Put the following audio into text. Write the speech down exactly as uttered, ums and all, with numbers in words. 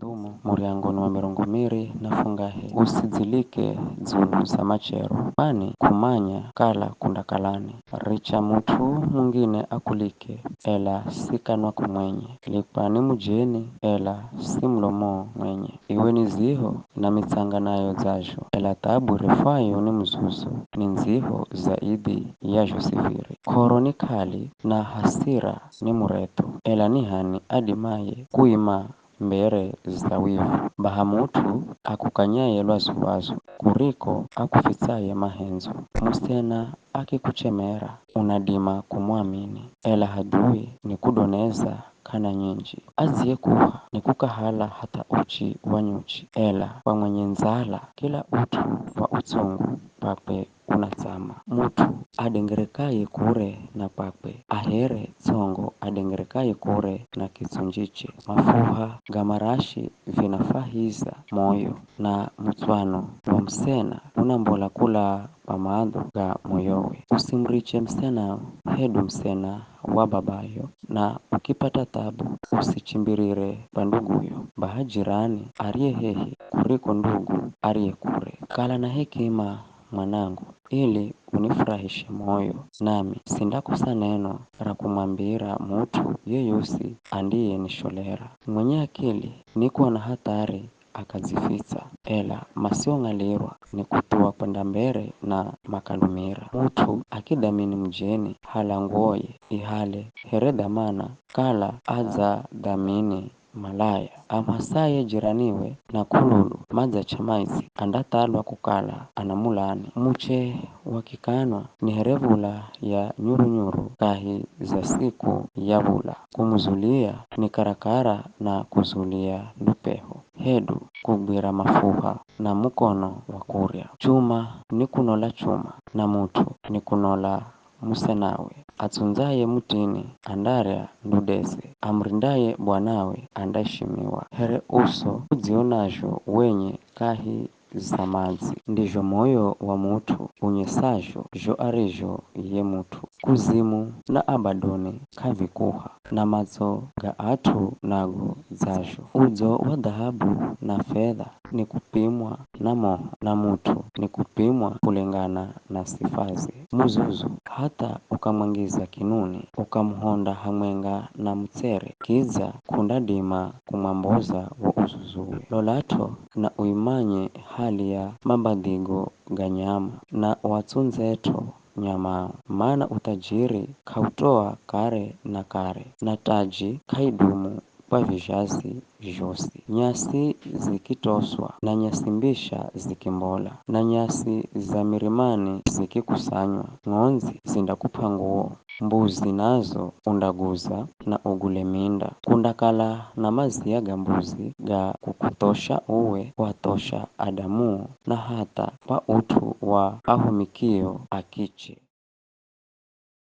Thumu muryango ni wa mirongo miri na fungahe, usidzilike dzulu za machero, kwani k'umanya kala kundakalani. Richa mut'u mungine akulike, ela si kanwako mwenye. Likwa ni mujeni, ela si mlomoo mwenye. Iwe ni ziho na mitsanga nayo dzazho, ela thabu irefwayo ni muzuzu ni ndziho zaidhi ya zho siviri. K'oro ni k'ali na hasira ni muretho, ela ni h'ani adimaye kuima mbere za wivu? Baha mut'u akukanyaye lwazu-lwazu, kuriko akufitsaye mahendzo. Musena akikuchemera, unadima kumwamini, ela hadhui nikudoneza k'ana nyinji. Adziyekuha nikukahala hatha uchi wa nyuchi, ela kwa mwenye ndzala kila ut'u wa utsungu kwakwe unatsama. Mut'u adengerekaye kure na kwakwe, a here tsongo adengerekaye kure na kitsunjiche. Mafuha ga marashi vinafwahiza moyo, na mutswano wa musena unambola kula kwa maadho ga moyowe. Usimuriche musenao, hedu musena wa babayo, na ukipata thabu usichimbirire kwa nduguyo, baha jirani ariye hehi kuriko ndugu ariye kure. Kala na hekima, mwanangu, ili unifurahishe moyo, nami sindakosa neno ra kumwambira mut'u yeyosi andiyenisholera. Mwenye akili nikuona hathari akadzifitsa, ela masiong'alirwa nikuthuwa kwenda mbere na makalumira. Mut'u akidhamini mujeni hala nguwoye ihale here dhamana kala adzadhamini malaya. Amhasaye jiraniwe na k'ululu madzach'a maidzi andathalwa kukala anamulani. Muche wa kikanwa ni here v̱ula ya nyurunyuru kahi za siku ya v̱ula. Kumuzulia ni karakara na kuzulia lupeho, hedu kugwira mafuha na mukono wa kurya. Chuma ni kunola chuma, na mut'u ni kunola musenawe. Atsundzaye mutini andarya ndudeze, amurindaye bwanawe andaishimiwa. Here uso udzionazho wenye kahi za madzi, ndizho moyo wa mut'u unyesazho zho arizho ye mut'u. Kuzimu na Abadoni k'avikuha, na matso ga at'u nago dzazho. Udzo wa dhahabu na fedha ni kupimwa na moho, na mut'u ni kupimwa kulengana na sifaze. Muzuzu hatha ukamwangiza kinuni, ukamuhonda hamwenga na mutsere, kidza k'undadima kumwamboza wo uzuzuwe. Lolat'o na uimanye hali ya mabadhigo ga nyama, na uatsundzet'o nyamao, mana uthajiri k'autoa kare na kare, na taji k'aidumu kwa vizhazi zhosi. Nyasi zikitoswa, na nyasi mbisha zikimbola, na nyasi za mirimani zikikusanywa, ng'ondzi zindakup'a nguwo, mbuzi nazo undaguza na ugule minda. Kundakala na mazia ga mbuzi ga kukuthosha uwe, wathosha adamuo, na hatha kwa ut'u wa ahumikio akiche.